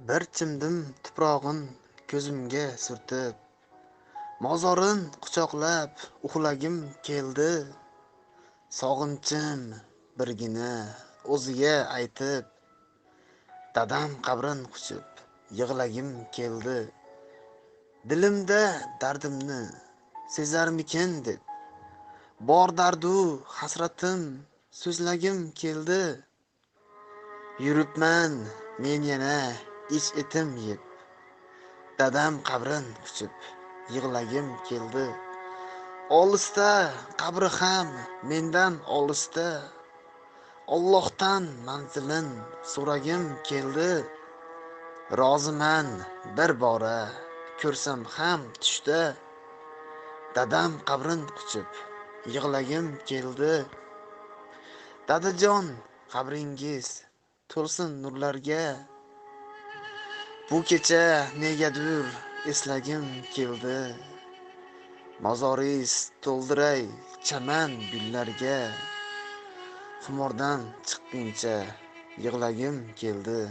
Bir chimdim tuprog'in ko'zimga surtib, mozorin quchoqlab uxlagim keldi. Sog'inchim birgina o'ziga aytib, dadam qabrin quchib yig'lagim keldi. Dilimda dardimni sezarmikin deb, bor dardu hasratim so'zlagim keldi. Yuribman men yana ich etim yeb, dadam qabrin quchib yig'lagim keldi. Olisda qabri ham mendan olisda, Allohdan manzilin so'ragim keldi. Roziman bir bora ko'rsam ham tushda, dadam qabrin quchib yig'lagim keldi. Dadajon, qabringiz to'lsin nurlarga, bu kecha negadur eslagim keldi. Mozoringiz to'ldiray chaman gullarga, xumordan chiqquncha yig'lagim keldi.